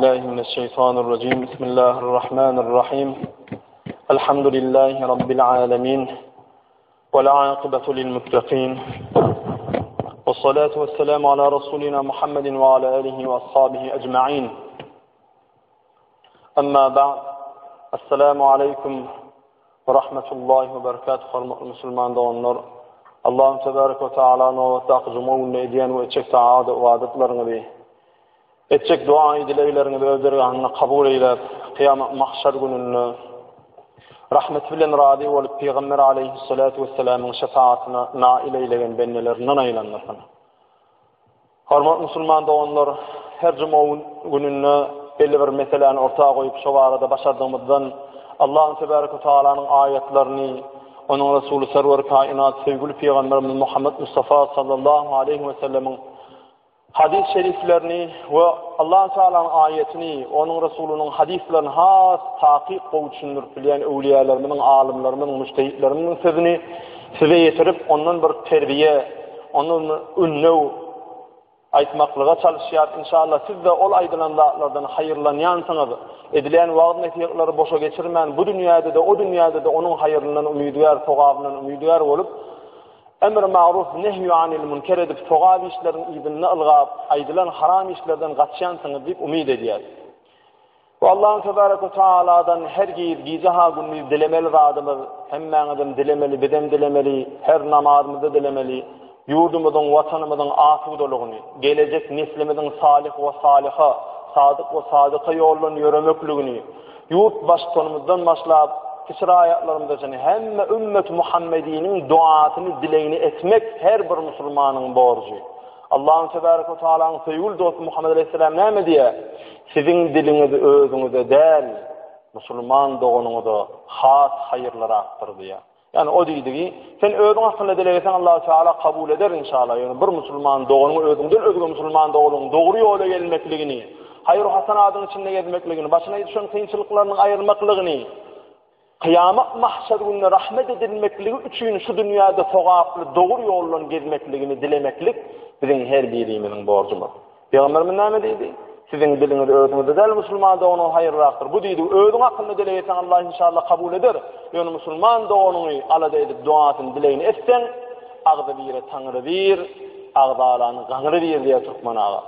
بالله من الشيطان الرجيم بسم الله الرحمن الرحيم الحمد لله رب العالمين والعاقبة للمتقين والصلاة والسلام على رسولنا محمد وعلى آله وأصحابه أجمعين أما بعد السلام عليكم Rahmetullahi we berekatuh hormatly musulman doganlar. Allahym tebarek we taala nobatdaky juma gününe edýän we etjek taat ybadatlaryňyzy, etjek duaýy dilegleriňizi öz dergahynda kabul eýläp, kyýamat mahşar gününde rahmeti bilen razy bolup Pygamber aleýhissalatu wessalamyň şefaatyna nail eýlegen bendelerinden aýlandyrsyn. Hormatly musulman doganlar, her juma gününde belli bir meseläni orta goýup, şo barada başardygymyzdan Allahyn tebarek we taalanyň aýatlaryny, onuň Resuly Serwer kainat söýgüli pygamberimiz Muhammed Mustafa sallallahu aleýhi we sellemiň hadys şeriflerini we Allahyn taalanyň aýatyny, onuň Resulynyň hadyslaryny has takyk gowy düşündirip bilýän öwliýalarymyzyň, alymlarymyzyň, mujtehidlerimiziň sözüni size ýetirip, ondan bir terbiýe, ondan bir ündew aýtmaklyga çalyşýar. Inşallah siz-de ol aýdylan zatlardan haýyrlanýansyňyz. Edilýän wagyz-nesihatlary boşa geçirmän, bu dünýäde-de, o dünýäde-de onuň haýryndan umydygär, sogabyndan umydygär bolup, emr maruf, nehýu anil münker edip, sogap işleriň yzynda ylgap, aýdylan haram işlerden gaçýansyňyz diýip umyt edýäris. Bu Allahyn tebarek we taaladan hergiz gije-ha gündiz dilemeli zadymyz, hemmäňizem dilemeli, bizem dilemeli, her namazymyzda dilemeli, ýurdumyzyň, watanymyzyň asudalygyny, gelejek neslimiziň salyh we salyha, sadyk we sadyka ýoldan ýöremekligini, ýurt baştutanymyzdan başlap, kiçi raýatlarymyza çenli hemme ümmeti Muhammediniň duasyny, dilegini etmek her bir musulmanyň borjy. Allahyn tebarek we taalanyň söýgüli dosty Muhammed aleýhissalam näme diýýär? Siziň diliňiz özüňize däl, musulman doganyňyza has haýyrlyrakdyr diýýär. Ýagny o diýdigi, sen özüň hakynda dileg etseň Allahu Teala kabul eder inşallah. Ýöne bir musulman doganyňy özüňden özge musulman doganyň dogry ýola gelmekligini, haýyr-hasanadyň içinde gezmekligini, başyna düşen kynçylyklarynyň aýyrmaklygyny, Kyýamat mahşer gününe rahmet edilmekligi üçin şu dünýäde sogaply dogry ýoldan gezmekligini dilemeklik biziň her birimiziň borjumyz. Pygamberimiz näme diýdi? Siziň diliňiz özüňizde däl, musulman doganyňyz haýyrrakdyr. Bu diýdi, özüň hakynda dileg etseň Allah inşallah kabul eder. Ýöne musulman doganyňy alada edip duasyny, dilegini etseň, agzy bire Taňry bir, agzalany gaňry bir diýýär türkmen aga.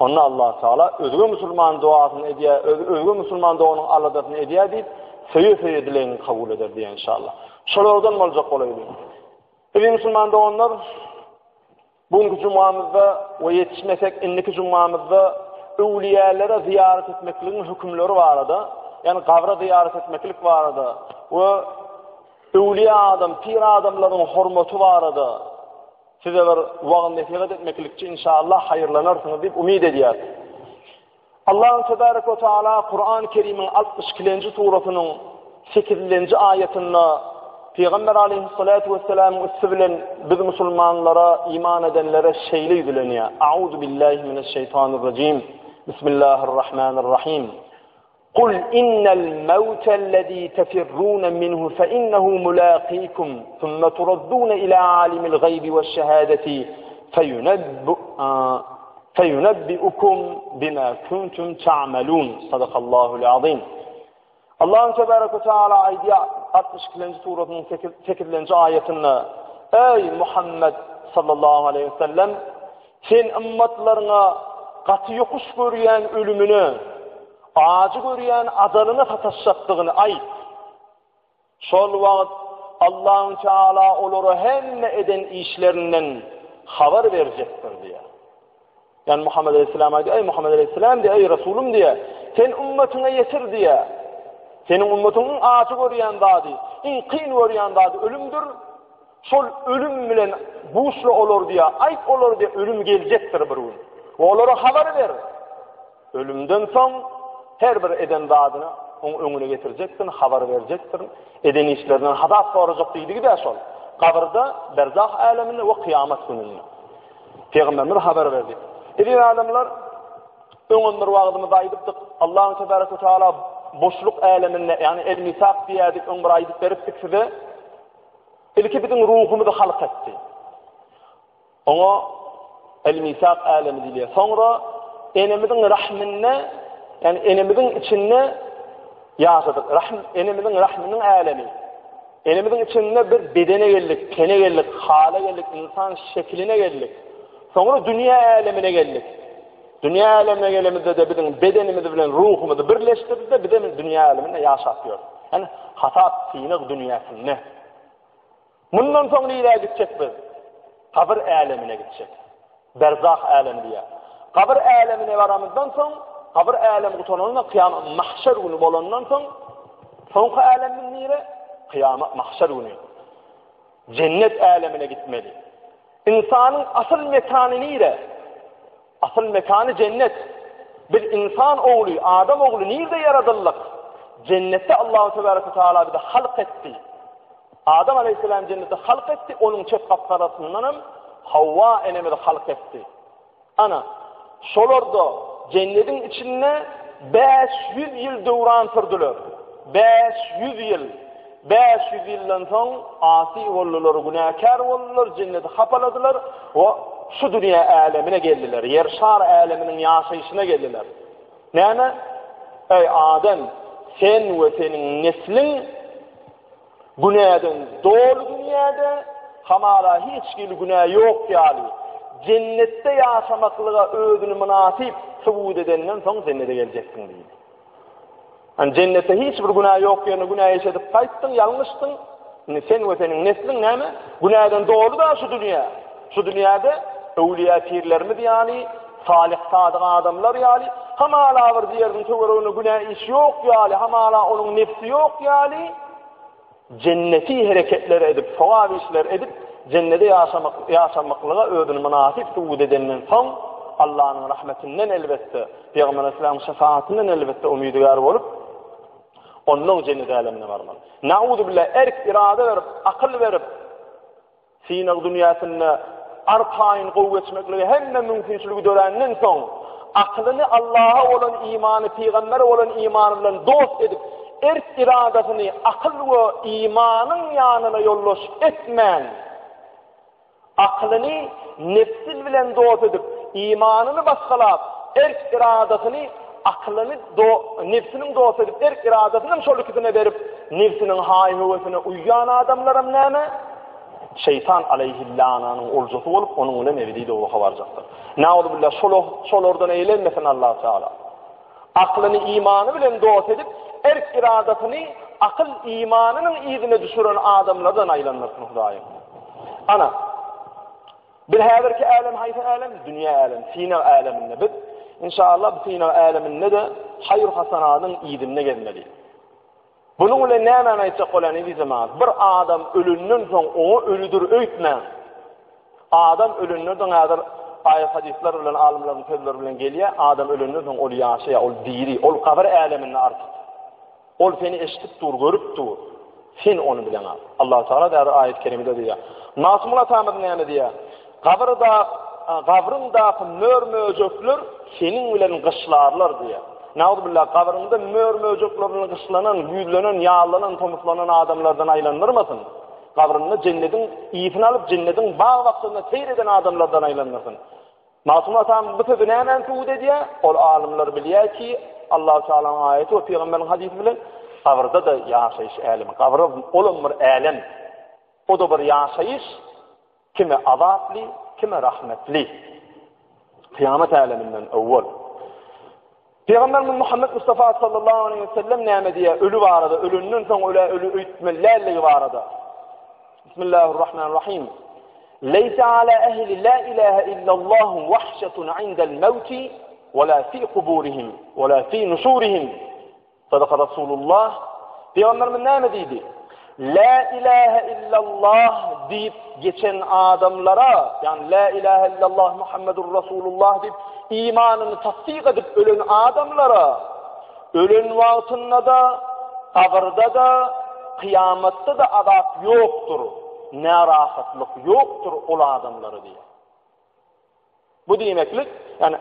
Onda Allah Teala özge musulman duasyny edýär, özge musulman doganyň aladasyny edýär diýip, söýe-söýe dilegiňi kabul eder diýýär inşallah. Şolardan boljak bolaýlyň. Eziz musulman doganlar, bu günki jumamyzda we ýetişmesek indiki jumamyzda öwliýälere zyýarat etmekligiň hökümleri barada, ýagny gabra zyýarat etmeklik barada we öwliýa adam, pir adamlaryň hormaty barada Size bir wagyz-nesihat etmeklikçi inşallah haýyrlanarsyňyz diýip umyt edýäris. Allahu tebarek we taala Kur'an-ı Kerim'iň 62-nji surasynyň 8-nji aýatynda Pygamber aleyhissalatu vesselamyň üsti bilen biz musulmanlara, iman edenlere şeýle ýüzlenýär. Auzu billahi mineşşeýtanirrajim. Bismillahirrahmanirrahim. Kul innel mewtellezî tefirrûne minhu fe innehu mulâkîkum thumme turaddûne ilâ âlimil gaybi veşşehâdeti feyunebbi'ukum bimâ kuntum ta'melûn. Sadakallâhul azîm. Allah'ın Tebarek ve Teala aýdýar 62-nji surasynyň 8-nji aýatynda Eý Muhammed sallallahu aleyhi ve sellem sen ymmatlaryňa gaty ýokuş görýän ölümine Ajy görýän ajalyna sataşjakdygyny aýt. Şol wagt Allahu Teala olara hemme eden işlerinden habar berjekdir diýýär. Ýani Muhammed aleyhisselam aýdýar, Eý Muhammed aleyhisselam diýýär, eý Resulym diýýär, sen ummatyňa ýetir diýýär. Seniň ummatyň iň ajy görýän zady, iň kyn görýän zady ölümdir. Şol ölüm bilen buşla olar diýýär, aýt olara diýýär, ölüm geljekdir bir gün. We olara habar ber. Ölümden soň her bir eden zadyny oň öňüne getirjeksin, habar berjeksin, eden işlerinden hasap sorajak diýdigi-dä şol. Gabyrda, berzah äleminde we kyýamat gününde. Pygamberimiz habar berdi. Eziz adamlar, öňem bir wagtymyzda aýdypdyk, Allahu tebaraka we taala boşluk äleminde, ýagny el-misak diýýärdik, öň bir aýdyp beripdik size. Ilki biziň ruhumyzy halk etdi. Oňa El-Misak älemi diýilýär. Soňra enemiziň rahminde. Ýani enemiziň içinde ýaşadyk. Rahm, enemiziň rahmynyň älemi. Enemiziň içinde bir bedene geldik, tene geldik, hala geldik, insan şekiline geldik. Soňra dünýä älemine geldik. Dünýä älemine gelemizde-de biziň bedenimiz bilen ruhumyzy birleşdirdi-de, biz hem dünýä äleminde ýaşap ýörüs. Ýani hasap synag dünýäsinde. Mundan soň nirä gitjek biz? Gabyr älemine gitjek. Berzah älemi diýýär. Gabyr älemine baramyzdan soň, gabyr älemi gutaranda kyýamat mahşer güni bolandan soň, soňky älemimiz nire? Kyýamat mahşer güni. Jennet älemine gitmeli. Ynsanyň asyl mekany nire? Asyl mekany jennet. Biz insan ogly, adam ogly nirde ýaradyldyk? Jennetde Allahu tebaraka taala bizi halk etdi. Adam aleyhisselam jennetde halk etdi, onuň çep gapgalasyndan hem Hawa enemizi halk etdi. Ana, şolar-da jennediň içinde 500 ýyl döwran sürdüler. 500 ýyl. 500 ýyldan soň asy boldular, günäkär boldular, jenneti hapaladylar we şu dünýä älemine geldiler. Ýer şar äleminiň ýaşaýşyna geldiler. Näme? Eý Adem, sen we seniň nesliň Günäden doly dünýäde hamala hiç hili günä ýok ýaly, jennetde ýaşamaklyga özüni mynasyp subut edenden soň jennede geljeksiň diýdi. Hani jennetde hiç bir günä ýok ýerine günä iş edip gaýtdyň, ýalňyşdyň. Indi sen we seniň nesliň näme? Günäden doly da şu dünýä. Şu dünýäde öwliýa pirlerimiz ýaly, salyh sadyk adamlar ýaly, hamala bir diýerdiň töwereginde günä iş ýok ýaly, hamala onuň nefsi ýok ýaly, jenneti hereketler edip, sogap işler edip, jennede ýaşamak, ýaşamaklyga özüni mynasyp subut edenden soň, Allanyň rahmetinden elbetde, Pygamber Aleyhisselamyň şefaatinden elbetde umydygär bolup, ondan jennet älemine barmaly. Nauzubillah, erk, irade berip, akyl berip, Synag dünýäsinde arkaýyn gowy geçmeklige hemme mümkinçiligi döränden soň, akylyny Allaha bolan imany, pygambere bolan imany bilen dost edip, erk-iradasyny akyl we imanyň ýanyna ýoldaş etmän, akylyny nebsil bilen dost edip, imanyny basgylap, erk-iradasyny akylyny do nebsiniň dosty edip, erk-iradasyny hem şol ikisine berip, nebsiniň haý-höwesine uýýan adamlaram näme? Şeýtan aleýhillananyň oljasy bolup, onuň bilen ebedi dowzaha barjakdyr. Nauzubillah, şol şolardan eýlenmesin Allah Teala. Aklyny imany bilen dost edip, erk-iradasyny akyl imanynyň yzyna düşüren adamlardan aýlandyrsyn Hudaýym. Ana, Biz häzirki älem haýsy älem? Dünýä älem, synag äleminde biz. Inşallah bu synag äleminde-de haýyr-hasanadyň yzynda gezmeli. Bunuň bilen nämäni aýtjak bolýan eziz jemagat? Bir adam ölenden soň oňa ölüdir öýtmäň. Adam ölenden soň häzir aýat-hadyslar bilen alymlaryň sözleri bilen gelýär, adam ölenden soň ol ýaşaýar, ol diri, ol gabyr äleminde artyk. Ol seni eşidip dur, görüp dur. Sen ony bileňok. Allah Teala däri aýat kerimede diýýär. Magtymguly atamyz näme diýýär? Gabyrda gabryňdaky mör-möjekler seniň bilen gyşlarlar diýýär. Nauzubilla gabryňda mör-möjekler bilen gyşlanan, güýzlenen, ýallanan, tomuslanan adamlardan aýlandyrmasyn. Gabrynda jennediň ysyny alyp, jennediň bag-bakjasynda seýr eden adamlardan aýlandyrsyn. Magtymguly atamyz bu sözi nämäni subut edýär? Ol alymlar bilýär ki, Allahu Tealanyň aýaty we pygamberiň hadysy bilen gabyrda-da ýaşaýyş älemi. Gabyr olam bir älem. O-da bir ýaşaýyş, kime azaply, kime rahmetli. Kyýamat äleminden owwal. Pygamberimiz Muhammet Mustafa sallallahu aleyhi ve sellem näme diýýär? Ölü barada, ölenden soň ölä ölü öýtmeli däldigi barada. Bismillahirrahmanirrahim. Leysa ala ehli la ilaha illallah wahşetun indel mevti ve la fi kuburihim ve la fi nuşurihim. Sadaka Rasulullah. Pygamberimiz näme diýdi? La ilahe illallah diýip geçen adamlara, ýagny la ilahe illallah Muhammedur Rasulullah diýip imanyny tassyk edip ölen adamlara ölen wagtynda-da, gabyrda-da, kyýamatda-da azap ýokdur, närahatlyk ýokdur ol adamlara diýýär. Bu diýmeklik, ýagny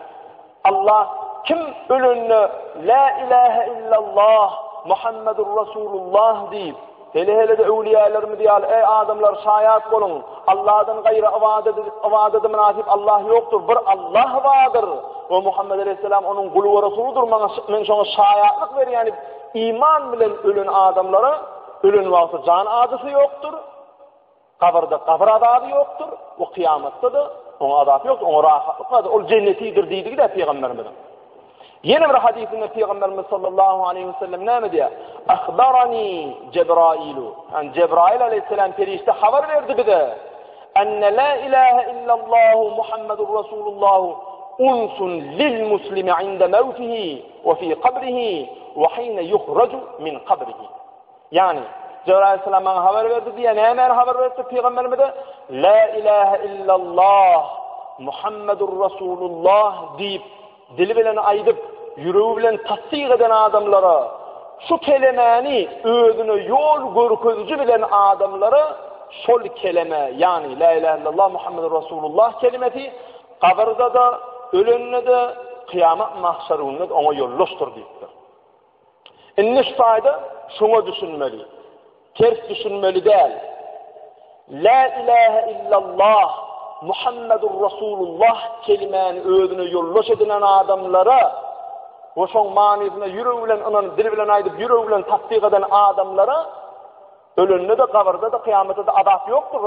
Allah kim ölende la ilahe illallah Muhammedur Rasulullah diýip, hele-hele-de öwlüýälerimiz ýaly, eý adamlar şaýat boluň, Allahdan gaýry ybadat, ybadata mynasyp Allah ýokdur, bir Allah bardyr. we Muhammet aleýhissalam onuň guly we resulydyr, maňa men şoňa şaýatlyk berýän diýip iman bilen ölen adamlara ölen wagty jan ajysy ýokdur. Gabyrda gabyr azaby ýokdur we kyýamatda-da oňa azap ýokdur, oňa rahatlyk bardyr. Ol jennetidir diýdigi-de pygamberimiziň. Ýene bir hadysynda pygamberimiz sallallahu aleýhi we sellem näme diýýär? Ahbarani Jebrailu. Ýani Jebrail aleýhissalam perişde habar berdi bize. Enne la ilaha illallah Muhammedur Rasulullah unsun lil muslimi inde mewtihi we fi kabrihi we hine yuhraju min kabrihi. Ýagny, Jebraýyl aleýhissalam maňa habar berdi diýýär. Nämäni habar beripdir pygamberimize? La ilaha illallah Muhammedur Rasulullah diýip, dili bilen aýdyp, ýüregi bilen tassyk eden adamlara, şu kelemäni özüne ýol görkeziji bilen adamlara şol keleme, ýagny La ilaha illallah Muhammedur Rasulullah kelimesi gabyrda-da, ölende-de, kyýamat mahşar gününde-de oňa ýoldaşdyr diýipdir. Indi şu taýda şuňa düşünmeli. Ters düşünmeli däl. La ilahe illallah Muhammedur Rasulullah kelimäni özüne ýoldaş edinen adamlara we şoň manysyna ýüregi bilen ynanyp, dili bilen aýdyp, ýüregi bilen tassyk eden adamlara ölende-de, gabyrda-da, kyýamatda-da azap ýokdur,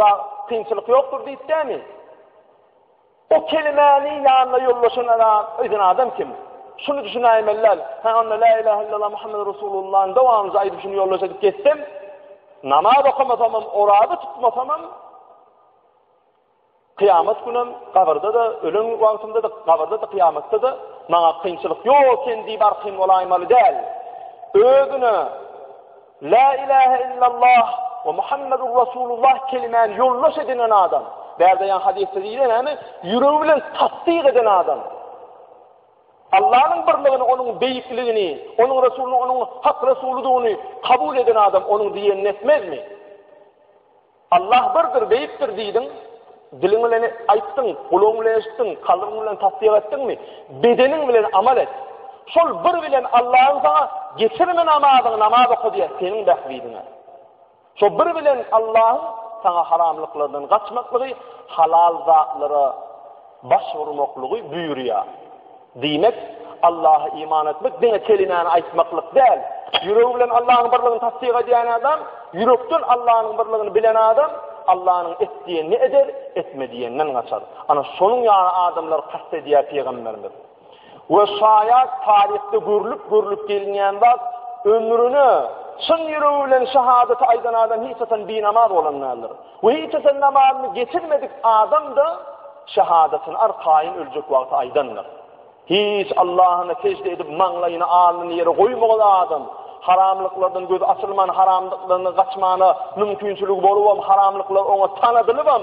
kynçylyk ýokdur diýip dämi? O kelimäni ýanyna ýollaşan eden adam kim? Şuny düşünäýmeli däl. Hä, onda La ilahe illallah Muhammed Resulullahny dowamlyja aýdyp şuny ýoldaş edip gezsem, namaz okamasamam, oraza tutmasamam, kyýamat günem, gabyrda-da, ölen wagtymda-da, gabyrda-da, kyýamatda-da maňa kynçylyk ýok eken diýip arkaýyn bolaýmaly däl. Özüne La ilahe illallah we Muhammedur Rasulullah kelimäni ýoldaş edinen adam. Bärde ýan hadysda diýlen näme? Ýüregi bilen tassyk eden adam. Allah'yň birligini, onuň beýikligini, onuň Resulyny, onuň hak Resulydygyny kabul eden adam onuň diýenini etmezmi? Allah birdir, beýikdir diýdiň, diliň bilen aýtdyň, gulagyň bilen eşitdiň, kalbyň bilen tassyk etdiňmi? Bedeniň bilen amal et. Şol bir bilen Allahyň saňa geçirme namazyňy, namaz oka diýýär, seniň bähbidiňe. Şol bir bilen Allahyň saňa haramlyklardan gaçmaklygy, halal zatlara baş urmaklygy buýurýar. Diýmek, Allaha iman etmek diňe kelimäni aýtmaklyk däl. Ýüregi bilen Allahyň birligini tassyk edýän adam, ýürekden Allahyň birligini bilen adam Allanyň et diýenini eder, etme diýeninden gaçar. Ana şonuň ýaly adamlary kast edýär pygamberimiz. We şaýat taryhda görlüp-görlüp gelinýän zat, ömrüne çyn ýüregi bilen şahadaty aýdan adam hiç haçan binamaz bolan däldir. We hiç haçan namazyny geçirmedik adam-da şehadatyny arkaýyn öljek wagty aýdandyr. Hiç Allahyna sežde edip maňlaýyny alnyny ýere goýmagyz adam, haramlyklardan gözi açylman haramlyklardan gaçmana mümkinçiligi bolubam haramlyklar oňa tanadylybam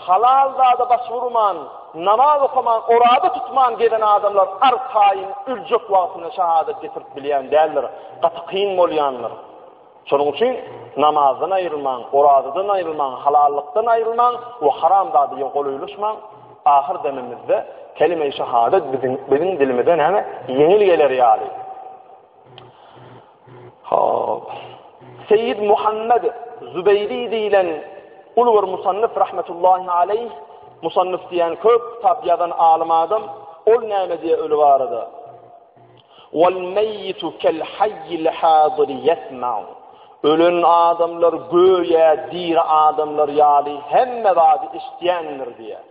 halal zada baş urman, namaz okaman, oraza tutman gezen adamlar arkaýyn öljek wagtynda şehadat getirip bilýän däldir. Gaty kyn bolýandyr. Şonuň üçin namazdan aýrylmaň, orazadan aýrylmaň, halallykdan aýrylmaň we haram zada golaýlaşmaň. Ahyr demimizde kelime-i şehadet biziň biziň dilimize näme ýeňil geler ýaly. Hop. Seýid Muhammed Zübeýdi diýlen uly bir musannyf rahmetullahi aleýh, musannyf diýen köp kitap ýazan alym adam, ol näme diýe öli barada? Wal meýitu kel haýýil hadyr ýesma'u. Ölen adamlar göýä diri adamlar ýaly hemme zady eşidýändir diýýär.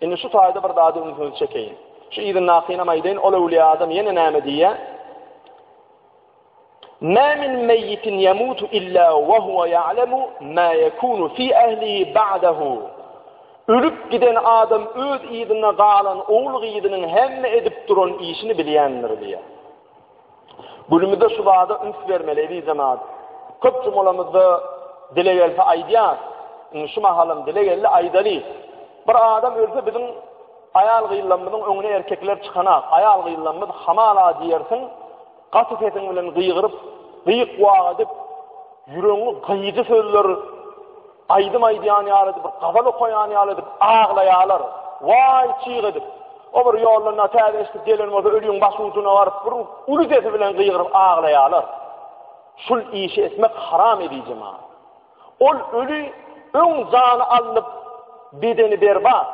Indi şu taýda bir zady ünsüňizi çekeýin. Şu yzyndakynam aýdaýyn, ol öwlüýä adam ýene näme diýýär? Ma min meýitin ýemutu illa we huwa ýa'lemu ma ýekunu fi ehlihi ba'dahu. Ölüp giden adam öz yzynda galan ogul-gyzynyň hemme edip duran işini bilýändir diýýär. Günümizde şu zada üns bermeli, eziz jemagat. Köp jumalamyzda dile gelse aýdýas. Indi şu mahalam dile geldi, aýdaly. Bir adam ölse biziň aýal-gyzlarymyzyň öňüne erkekler çykanak. Aýal-gyzlarymyz hamala diýersiň, Gaty sesiň bilen gygyryp, gyýyk-wag edip, ýüregiňi gyýyjy sözler aýdym aýdýan ýaly edip, bir gazal okaýan ýaly edip aglaýarlar. Waý çyg edip. O bir ýoldan täze eşidip gelen bolsa ölüň baş ujuna baryp bir uly sesi bilen gygyryp aglaýarlar. Şul işi etmek haram eziz jemaat. Ol öli öň jany alnyp, bedeni berbat.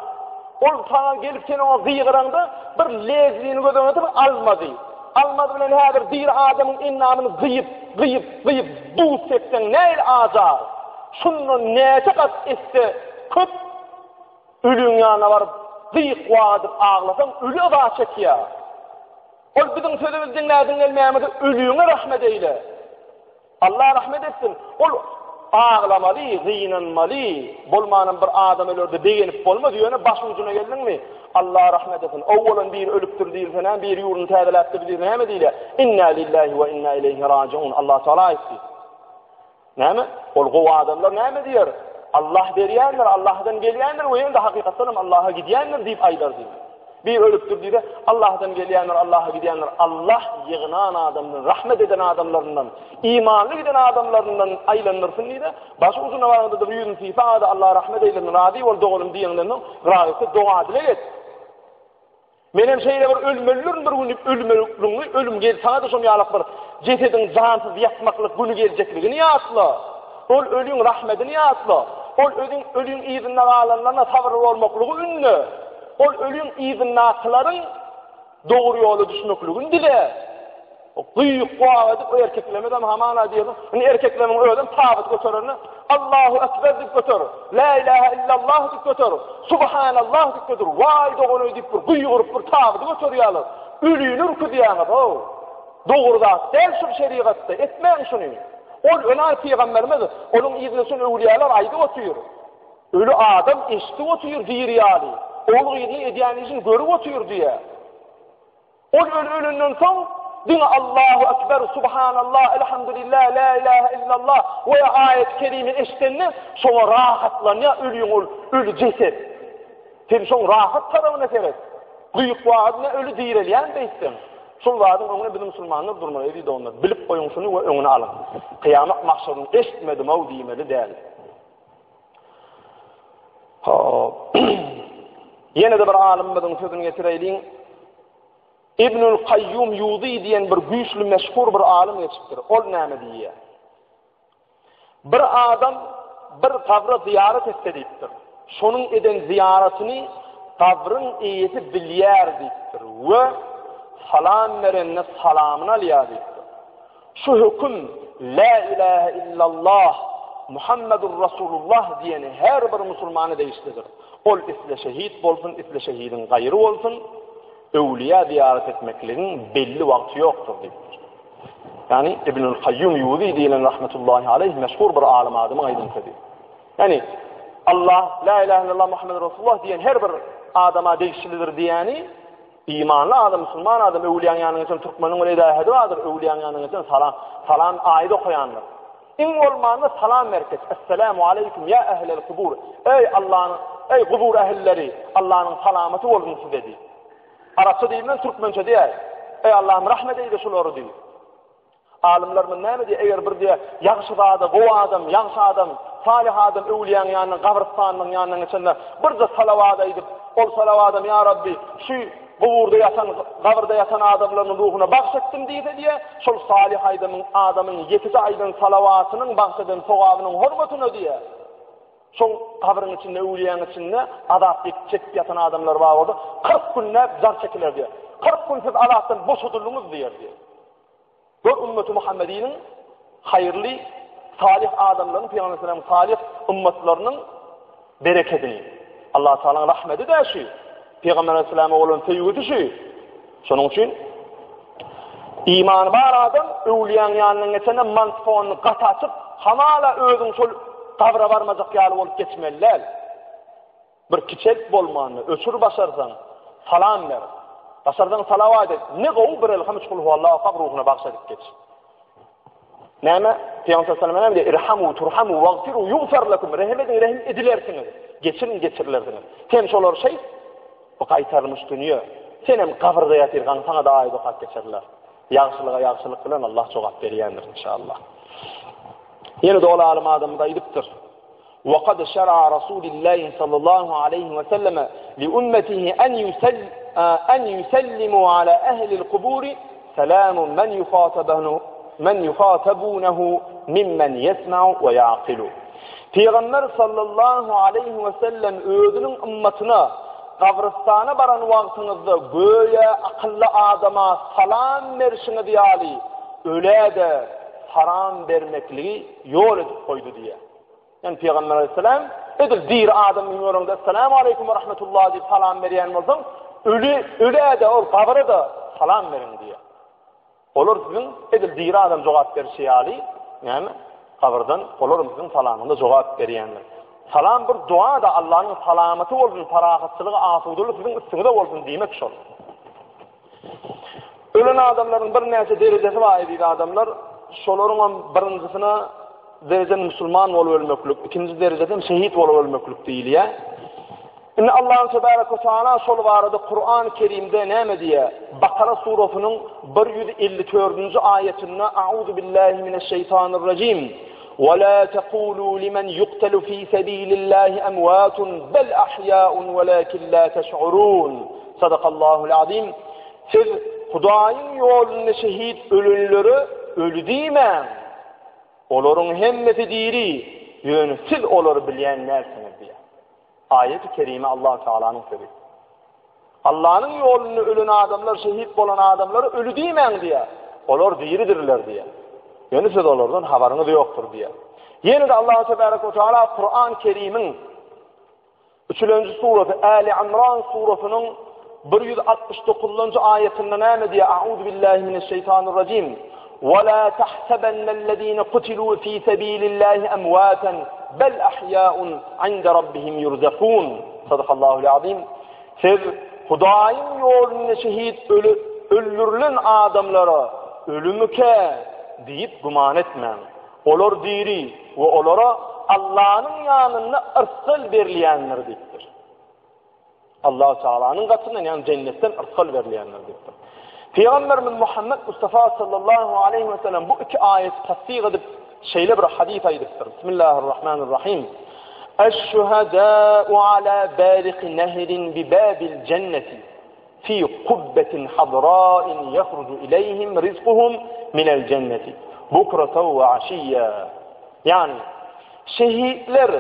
Ol saňa gelip sen oňa gygyraňda bir lezwini göz öňüne getir, almazy. Almaz bilen häzir diri adamyň endamyny gyýyp, gyýyp, gyýyp duz sepseň nähili ajar. Şundan näçe gat esse köp ölüň ýanyna baryp gyýyk-wah edip aglasaň öli yza çekýär. Ol biziň sözümizi diňläsiň gelmeýän bolsa ölüňe rahmet eýle. Allah rahmet etsin. Ol aglamaly, gynanmaly, bolmanam bir adam ölerde begenip bolmaz, ýöne baş ujuna geldiňmi? Allah rahmet etsin. Owwalan biri ölüpdir diýilse näme, biri ýurduny täzeläpdir diýilse näme diýilýär? Inna lillahi we inna ileýhi rajiun. Allah Taala aýtdy. Näme? Ol gowy adamlar näme diýer? Allah berýändir, Allahdan gelýändir we ýene-de hakykatdan hem Allaha gidýändir diýip aýdar diýdi. Bir ölüpdir diýse, Allahdan gelýändir, Allaha gidýändir. Allah ýygnan adamdan, rahmet eden adamlaryndan, imanly giden adamlaryndan aýlandyrsyn diýse, başy ujuna baranda-da bir ýüzüni sypa-da Allah rahmet eýlesin, razy bol doganym diýeňden soň, razy doga-dileg et. Menem şeýle bir ölmelidirin bir gün diýip ölmeligiňi, ölüm gel saňa-da şoň ýalak bir jesediň jansyz ýatmaklyk güni geljekligini ýatla. Ol ölüň rahmedini ýatla. Ol özüň ölüň yzynda galanlaryna sabyrly bolmaklygy ünde. Ol ölüň yzyndakylaryň dogry ýola düşmekligini dile. Gyýyk-wag edip, o erkeklemedem hamana diýersiň. Indi erkeklemiň özem tabyt göterende, Allahu Ekber diýip göter, La ilahe illallah diýip göter, Subhanallah diýip göter, waý dogany diýip bir gygyryp bir tabydy göterýärler. Ölini ürküzýäňiz-ow. Dogry zat däl şul şerigatda, etmäň şuny. Ol öňaý pygamberimiz, onuň yzyna düşen öwlüýalar aýdyp otyr. Öli adam eşidip otyr diri ýaly. Ogul-gyzynyň edýän işini görüp otyr diýýär. Ol öli ölenden soň, diňe Allahu Ekber, Subhanallah, Elhamdülillah, La ilahe illallah we aýat-y kerime eşidende, şoňa rahatlanýar ölüň ol öli jeset. Sen şoň rahat tarabyna seret. Gyýyk wagtynda öli direlýän beýtseň. Şol zadyň öňüne biz musulmanlar durmaly eziz doganlar. Bilip goýuň şuny we öňüni alyň. Kyýamat mahşaryny eşitmedim-ow diýmeli däl. Hop. Ýene-de bir alymymyzyň sözüni getireýliň. Ibnül Kaýýum Ýuzy diýen bir güýçli meşhur bir alym geçipdir. Ol näme diýýär? Bir adam bir gabra zyýarat etse diýipdir. Şonuň eden zyýaratyny gabryň eýesi bilýär diýipdir we salam berende salamyny alýar diýipdir. Şu höküm Lä ilähe illallah, Muhammedur Rasulullah diýen her bir musulmana degişlidir. Ol isle şehit bolsun, isle şehidiň gaýry bolsun, öwlüýä zyýarat etmekligiň belli wagty ýokdur diýipdir. Ýagny Ibnül Kaýýum Ýuzi diýlen rahmetullahi aleýh meşhur bir alym adamyň aýdan sözi. Ýagny Allah, la ilahe illallah Muhammedur Rasulullah diýen her bir adama degişlidir diýeni Imanly adam, musulman adam öwlüýäň ýanyna geçen türkmeniň bir edähedi bardyr, öwlüýäň ýanyna geçen salam, salam aýat okaýandyr. Iň bolmanda salam berip geç. Esselamu aleýkum ýa ehlel kubur. Eý Allanyň, eý gubur ählileri, Allanyň salamaty bolsun size diý. Arapça diýilmez, türkmençe diýäý. Eý Allahym rahmet eýle şulary diý. Alymlarymyz näme diýýär, eger bir diýýär, ýagşyzada, gowy adam, ýagşy adam, salyh adam öwlüýäň ýanyndan, gabrystanynyň ýanyndan geçende, birje salawat aýdyp, ol salawadam, Ýa Rabbi, şu guburda ýatan, gabyrda ýatan adamlaryň ruhuna bagş etdim diýse diýýär, şol salyh aýdamyň, adamyň ýekeje aýdan salawatynyň bagş eden sogabynyň hormatyna diýýär. Şol gabryň içinde, öwlüýäň içinde azap çekip ýatan adamlar bar bolsa, 40 günläp jar çekiler diýýär. 40 gün siz azapdan boşadyldyňyz diýer diýýär. Gör ümmeti Muhammediniň haýyrly, salyh adamlaryň, Pygamber sallallahu salyh ümmetleriniň berekedini. Allah Taalanyň rahmeti de şu. Pygamber aleyhissalama bolan söýgüsi şu. Şonuň üçin iman bar adam öwlüýäň ýanyndan geçende mantfonyny gaty açyp, hamala özüň şol gabra barmajak ýaly bolup geçmeli däl. Bir kiçelt bolmanda, öçür başarsaň, salam ber. Başarsaň salawat et. Ne gowy bir elham üç kulhuallah okap ruhuna bagş edip geç. Näme? Pygamber sallallahu aleyhi ve sellem diýýär, Irhamu turhamu wagfiru yughfar lekum. Rehim ediň, rehim edilersiňiz. Geçiriň, geçirilersiňiz. Sen şolar şeý, bu gaýtarylmyş dünýe. Sen hem gabyrda ýatyrkaň saňa-da aýat okap geçerler. Ýagşylyga ýagşylyk bilen Allah jogap berýändir inşallah. Ýene-de ol alym adamymyz aýdypdyr. وقد شرع رسول الله صلى الله عليه وسلم لأمته أن, يسل أن يسلموا على أهل القبور سلام من يخاطبونه من يخاطبونه ممن يسمع ويعقل Peygamber sallallahu aleyhi ve sellem özüniň ümmetine. gabrystana baran wagtyňyzda göýä akylly adama salam berşiňiz ýaly ölä-de salam bermekligi ýol edip goýdy diýýär. Ýagny Pygamber aleyhisselam edil diri adamyny göreňde Esselamu aleýkum we rahmetullah diýip salam berýän bolsaň, öli ölä-de ol gabra-da salam beriň diýýär. Olar siziň edil diri adam jogap berişi ýaly, näme? Gabyrdan olaram siziň salamyňyza jogap berýändir. Salam bir doga-da, Allanyň salamaty bolsun, parahatçylygy, asudalygy siziň üstüňize bolsun diýmek şol. Ölen adamlaryň birnäçe derejesi bar eziz adamlar. Şolaryň hem birinjisine derejeni musulman bolup ölmeklik, ikinji derejesi hem şehit bolup ölmeklik diýilýär. Indi Allahu tebaraka we taala şol barada Kur'an-ı Kerimde näme diýýär? Bakara surasynyň 154-nji aýatynda A'uzu billahi mineşşeýtanirrajim. Ve la taqulu limen yuqtalu fi sabilillahi amwatun bel ahyaun welakin la teş'urun. Sadakallahul azim. Siz Hudaýyň ýolunda şehit ölenlere öli diýmäň. Olaryň hemmesi diri, ýöne siz olary bilýän dälsiňiz diýýär. Aýaty kerime Allahu Tealanyň sözi. Allanyň ýolunda ölen adamlar, şehit bolan adamlara öli diýmäň diýýär. Olar diridirler diýýär. Ýöne siz olardan habaryňyz ýokdur diýýär. Ýene-de Allahu Tebaraka we Teala Kur'an Kerimiň Üçülenji surasy Äli Imran surasynyň 169-njy aýatynda näme diýýär? A'udhu billahi mineşşeýtanirrajim. Wa la tahsabennellezine kutilu fi sabilillahi amwatan bel ahyaun inda rabbihim yurzakun. Sadakallahul azim. Siz Hudaýyň ýolunda şehit ölü öldürilen adamlara ölümike diýip güman etmäň. Olar diri we olara Allanyň ýanynda yrsgal berilýändir diýipdir. Allahu Tealanyň gatyndan, ýagny jennetden yrsgal berilýändir diýipdir. Pygamberimiz Muhammed Mustafa sallallahu aleyhi we sellem bu iki aýaty tassyk edip şeýle bir hadys aýdypdyr. Bismillahirrahmanirrahim. Eş-şuhadâ'u alâ bâriqi nehrin bi bâbil cenneti. Fi kubbetin hadrain yahrucu ileyhim rizquhum minel cenneti bukratan we aşiyya. Ýagny, şehitler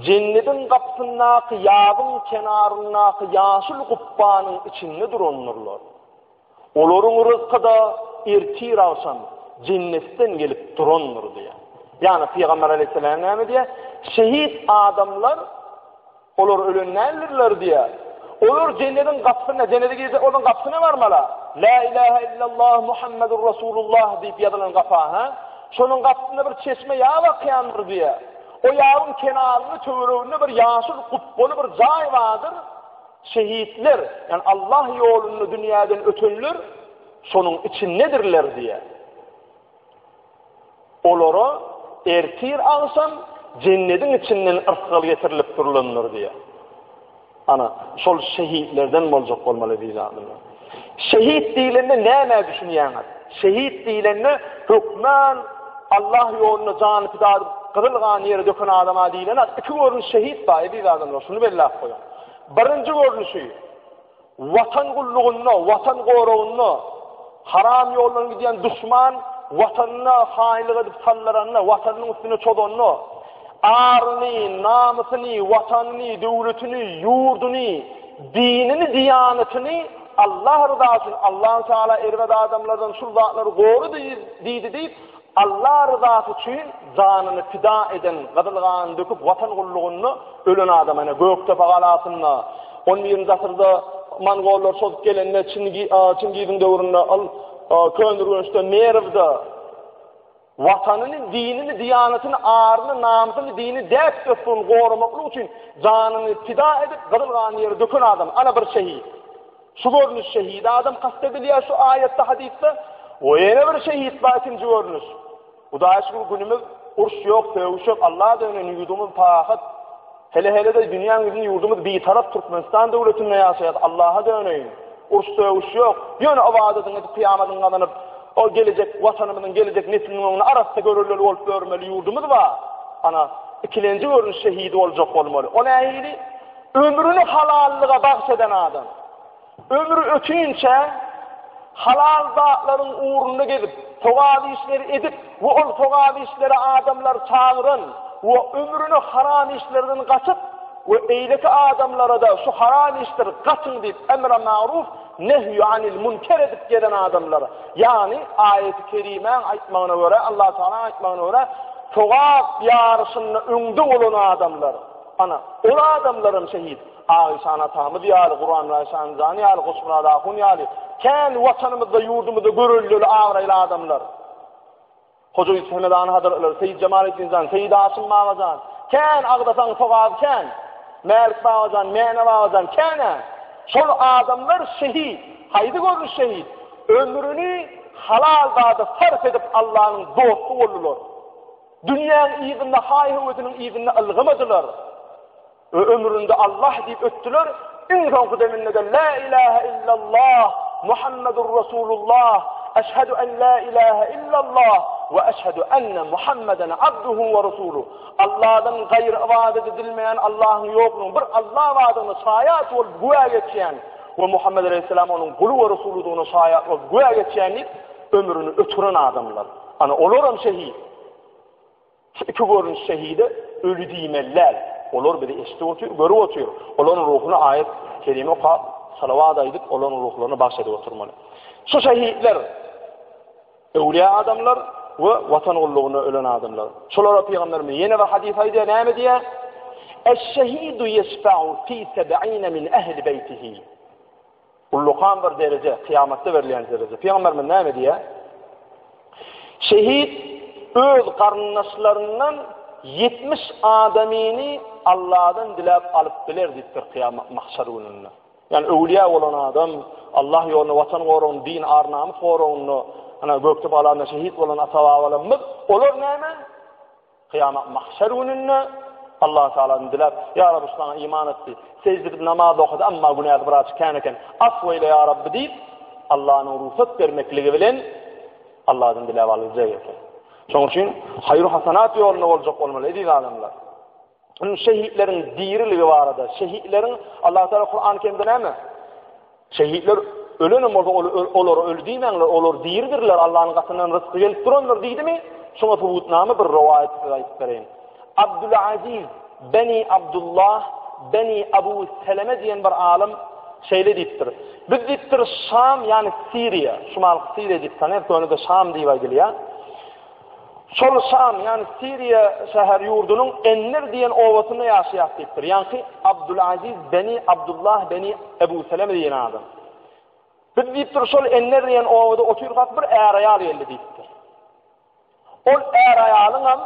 jennediň gapysyndaky ýabyň kenaryndaky ýaşyl gupbanyň içinde durandyrlar. Olaryň ryzky-da ertir-agşam jennetden gelip durandyr diýýär. Ýagny Pygamber aleyhisselam näme diýýär? Şehit adamlar Olar ölen däldirler diýýär. Olar jennediň gapysyna, jennete girjek olaryň gapysyna barmaly. La ilahe illallah Muhammedur Rasulullah diýip ýazylan gapa, ha? Şonuň gapysynda bir çeşme ýap akýandyr diýýär. O ýabyň kenarynda töwereginde bir ýaşyl gupbaly bir jaý bardyr. Şehitler, ýagny Allah ýolunda dünýäden ötenler şonuň içindedirler diýýär. Olara ertir-agşam jennediň içinden yrsgal getirilip durlandyr diýýär. Ana, şol şehitlerden boljak bolmaly eziz adamlar. Şehit diýlende nämä düşünýäňiz? Şehit diýlende hökman Allah ýolunda janyny pida edip, gyzyl gany ýere döken adama diýlenok. Iki görnüş şehit bar eziz adamlar, şuny belläp goýuň. Birinji görnüşi Watan gullugynda, Watan goragynda haram ýoldan gidýän duşman Watanyna haýynlyk edip saldyranda, Watanynyň üstüne çozanda, aryny, namysyny, Watanyny, döwletini, ýurduny, dinini, diýanatyny Allah ryzasy üçin, Allahu Teala erbet adamlardan şul zatlary gory diýdi diýip, Allah ryzasy üçin janyny pida eden, gyzyl ganyny döküp Watan gullugynda ölen adam, ene Gökdepe galasynda, on birinji asyrda mongollar çozup gelende Çingiziň döwründe ol Köneürgençde, Merwde Watanyny, dinini, diýanatyny, aryny, namysyny, dini däp-dessuryny goramaklyk üçin janyny pida edip, gyzyl ganyny ýere döken adam, ana bir şehit. Şu görnüş şehit adam kast edilýär şu aýatda hadysda. We ýene bir şehit bar ikinji görnüş. Hudaýa şükür günümiz uruş ýok, sögüş ýok. Allaha dönen ýurdumyz parahat. Hele-hele-de dünýäň ýüzünde ýurdumyz Bitarap Türkmenistan döwletinde ýaşaýas. Allaha döneýin. Uruş sögüş ýok. Ýöne ybadatyňy edip kyýamatyňy gazanyp, o gelejek watanymyzyň gelejek nesliniň öňünde arassa görelleli bolup ýörmeli ýurdumyz bar. Ana, ikilenji görnüş şehidi boljak bolmaly. O nähili? Ömrüni halallyga bagş eden adam, ömri ötinçä halal zatlaryň ugrunda gezip, sogap işleri edip we ol sogap işlere adamlary çagyran we ömrüni haram işlerden gaçyp. we beýleki adamlara-da şu haram işdir, gaçyň diýip emre maruf, nehýu anil munker edip gezen adamlar. Ýagny aýaty kerimäň aýtmagyna görä, Allah Tagalaň aýtmagyna görä, sogap ýaryşynda öňde bolan adamlar. Ana, ol adamlaram şehit. Agyşan atamyz ýaly, Guranbaý Şanjan ýaly, Goçmyrat ahun ýaly kän watanymyzda, ýurdumyzda göreldeli, abraýly adamlar. Hoja Ýusup Hemedany hazretleri, Seýit Jemaleddin jan, Seýit Aşym baba jan, kän agzasaň sogaby kän. Mälik baba jan, Mäne baba jan, kän-ä. Şol adamlar şehit. Haýsy görnüş şehit? Ömrüni halal zada sarp edip Allanyň dosty boldular. Dünýäň yzynda, haý-höwesiniň yzynda ylgamadylar. We ömründe Allah diýip ötdüler, iň soňky deminde-de La ilahe illallah, Muhammedur Rasulullah, eşhedü en la ilahe illallah we eşhedü enne Muhammeden abduhu we rasuluh. Allahdan gaýry ybadat edilmeýän Allahyň ýoklugyny, bir Allah bardygyna şaýat bolup güwä geçýän we Muhammed aleyhisselam onuň guly we rasulydygyna şaýat bolup güwä geçýän diýip ömrüni ötüren adamlar. Ana olaram şehit. Şu iki görnüş şehide öli diýmeli däl. Olar bizi eşidip otyr, görüp otyr. Olaryň ruhuna aýat kerime okap, salawat aýdyp, olaryň ruhlaryna bagş edip oturmaly. Şu şehitler öwliýa adamlar we watan gullugynda ölen adamlar. Şolara pygamberimiz ýene bir hadys aýdýar, näme diýýär? Eş-şehidu ýeşfa'u fi seb'ine min ehli beýtihi. Ullakan bir dereje, kyýamatda berilýän dereje. Pygamberimiz näme diýýär? Şehit öz garyndaşlaryndan 70 adamyny Allahdan diläp alyp biler diýipdir kyýamat mahşar gününde. Ýani öwliýa bolan adam Allah ýolunda watan goragynda, din ar-namys goragynda, ana Gökdepe alanda şehit bolan ata-babalarymyz, olar näme? Kyýamat mahşer gününde Allah Teala'dan diläp, Ýa Rabbi şu saňa iman etdi, sejde edip namaz okady, amma günäsi birazjyk kän eken, afw eýle ýa Rabbi diýip, Allanyň rugsat bermekligi bilen Allahdan diläp alyljak eken. Şonuň üçin haýr-hasanat ýolunda boljak bolmaly eziz adamlar. Indi şehitleriň diriligi barada, şehitleriň Allah Teala Kur'an-ı Kerimde näme? Şehitler ölenem bolsa olara öli diýmäňler, olar diridirler, Allanyň gatyndan rysky gelip durandyr diýdimi? Şoňa subutnama bir rowaýat size aýdyp bereýin. Abdulaziz Beni Abdullah Beni Abu Seleme diýen bir alym şeýle diýipdir. Biz diýipdir Şam, ýagny Siriýa, şumalky Siriýa diýip tanýar, köne-de Şam diýip aýdylýar. Şol Şam, ýagny Siriýa şäher ýurdunyň Ennir diýen obasynda ýaşaýar diýipdir. Ýaňky Abdulaziz Beni Abdullah Beni Ebu Seleme diýen adam. Biz diýipdir, şol Ennir diýen obada otyrkak bir är-aýal geldi diýipdir. Ol är-aýalyňam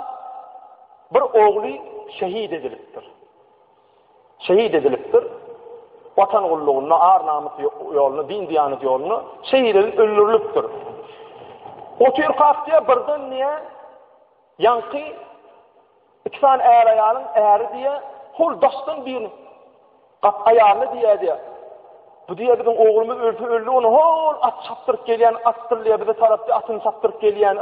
bir ogly şehit edilipdir. Şehit edilipdir. Watan gullugynda, ar-namys ýolunda, din-diýanet ýolunda şehit edilip öldürilipdir. Otyrkak diýýär, birden diýýär, ýaňky iki sany är-aýalyň äri diýýär, hol daşdan birini gap aýalyna diýýär diýýär. Bu diýýär biziň oglumyz ölse öldi, ony hol at çapdyryp gelýän atdyr diýýär, bize tarap diýýär, atyny çapdyryp gelýän,